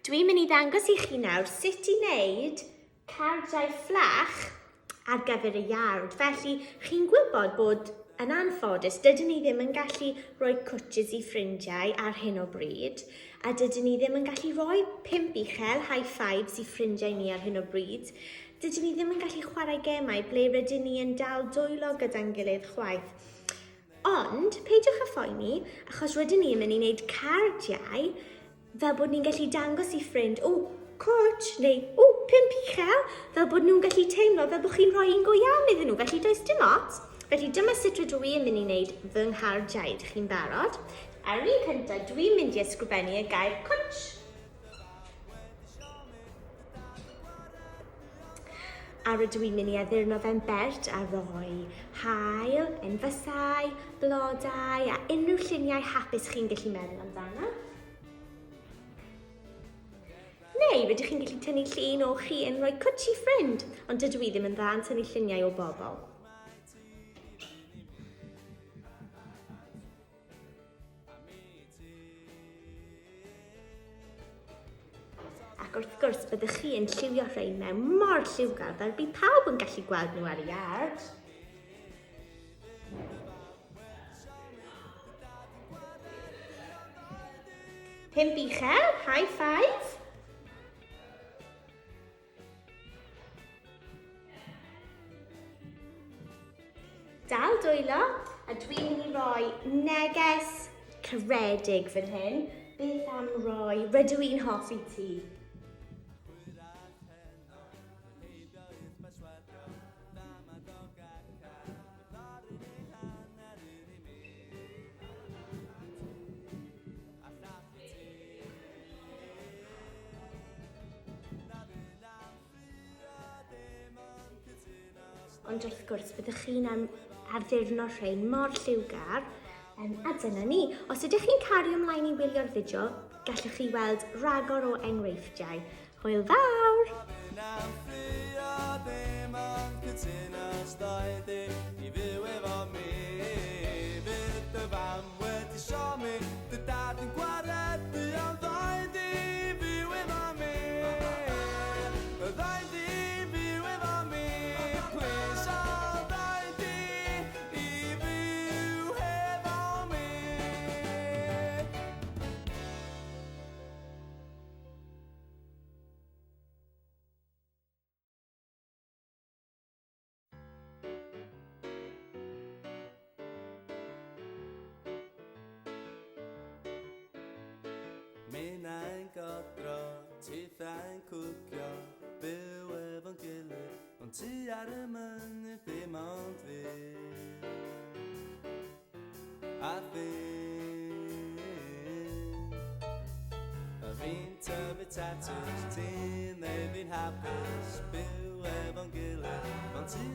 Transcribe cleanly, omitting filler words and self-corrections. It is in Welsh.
Dwi'n mynd i ddangos i chi nawr sut i wneud cardiau fflach ar gyfer y iard. Felly, chi'n gwybod bod yn anffodus, dydyn ni ddim yn gallu rhoi cwtches i ffrindiau ar hyn o bryd, a dydyn ni ddim yn gallu rhoi pump uchel, high fives, i ffrindiau ni ar hyn o bryd. Dydyn ni ddim yn gallu chwarae gemau ble rydyn ni yn dal dwylo gyda'n gilydd chwaith. Ond, peidiwch â phoeni, achos rydyn ni yn mynd i wneud cardiau fel bod ni'n gallu dangos i ffrind, o, cwtsh, neu, o, pump uchel, fel bod nhw'n gallu teimlo fel bod chi'n rhoi un go iawn iddyn nhw, felly does dim ots. Felly dyma sut rydw i yn mynd i wneud fy nghardiau. Ydych chi'n barod? Ar yr un cyntaf, dwi'n mynd i ysgrifennu y gair cwtsh. A rydw i'n mynd i addurno fe'n bert a rhoi haul, enfysau, blodau a unrhyw lluniau hapus chi'n gallu meddwl amdano. Neu rydych chi'n gallu tynnu llun o chi yn rhoi cwtsh i ffrind, ond dydw i ddim yn dda yn tynnu lluniau o bobl. Ac wrth gwrs, byddwch chi yn lliwio rhain mewn mor lliwgar fel bydd pawb yn gallu gweld nhw ar y iard. Pump uchel, high five. Dal dwylo, a dwi'n mynd i roi neges caredig fan hyn. Beth am roi rydw i'n hoffi ti? Ond wrth gwrs, byddwch chi'n am addurno rhain mor lliwgar. A dyna ni. Os ydych chi'n cario ymlaen i wylio'r fideo, gallwch chi weld rhagor o enghreifftiau. Hwyl fawr! Minnau'n godro, tithau'n cwcio, byw efo'n gilydd, ond ti ar y mynydd dim ond fi. A fi. A fi'n tyfu tatws, ti'n neud fi'n hapus, byw efo'n gilydd, ond ti.